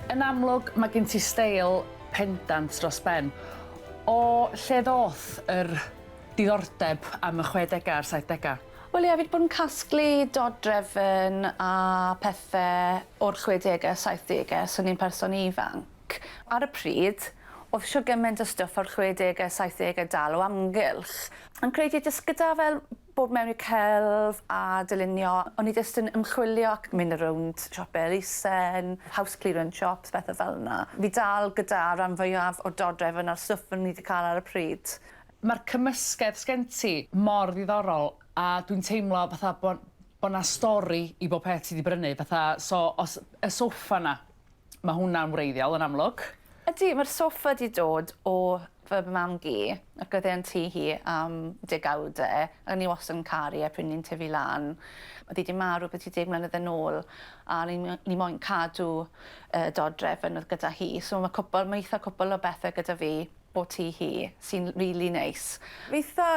Yn amlwg mae gen ti steil pendant dros ben. O lle ddoth yr diddordeb am y chwedegau a'r saithdegau? Wel ie, fi 'di bod yn casglu dodrefn a pethe o'r chwedege a saithdege ers o'n i'n person ifanc. Ar y pryd, o'dd shwd gyment o stwff o'r chwedege a saithdege dal o amgylch. Yn credu jyst gyda fel bod mewn i celf a dylunio, o'n i jyst yn ymchwilio ac mynd ar rownd siope elusen, house clearance shops, pethe fel 'na. Fi dal gyda ran fwyaf o'r dodrefn a'r stwff o'n i 'di ca'l ar y pryd. Ma'r cymysgedd sgen ti mor ddiddorol a dwi'n teimlo fatha bo' bo' 'na stori i bob peth ti 'di brynu fatha so os y soffa 'na ma' hwnna'n wreiddiol yn amlwg. Ydi ma'r soffa 'di dod o fy mam-gu ac oedd e yn tŷ hi am degawde a o'n i wastad yn caru e pryd o'n i'n tyfu lan. O'dd 'i 'di marw byti deg mlynedd yn ôl a o'n i m- o'n i moyn cadw y dodrefn o'dd gyda hi so ma' cwpwl ma' itha cwpwl o bethe gyda fi o tŷ hi sy'n rili neis. Fi itha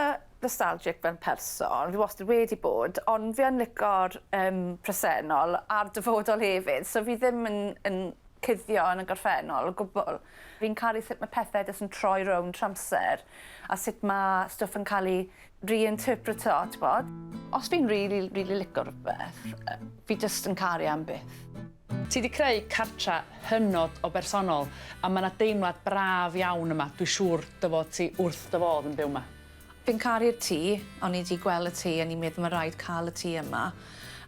nostalgic fel person, fi wastad wedi bod, ond fi yn lico'r yym presennol a'r dyfodol hefyd, so fi ddim yn yn cuddio yn y gorffennol o gwbwl. Fi'n caru sut ma' pethe jyst yn troi rownd trw amser a sut ma' stwff yn ca'l 'i reinterpreto t'bod? Os fi'n rili rili lico rwbeth yy fi jyst yn caru e am byth. Ti 'di creu cartra hynod o bersonol a ma' 'na deimlad braf iawn yma, dwi siŵr dy fod ti wrth dy fodd yn byw 'ma. Fi'n caru'r tŷ, o'n i 'di gweld y tŷ a o'n i'n meddwl ma' raid ca'l y tŷ yma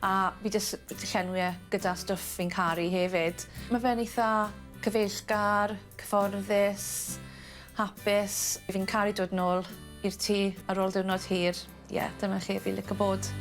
a fi jys 'di llenwi e gyda stwff fi'n caru hefyd. Ma' fe'n eitha cyfeillgar, cyfforddus, hapus. Fi'n caru dod nôl i'r tŷ ar ôl diwrnod hir. Ie, dyna lle fi lico bod.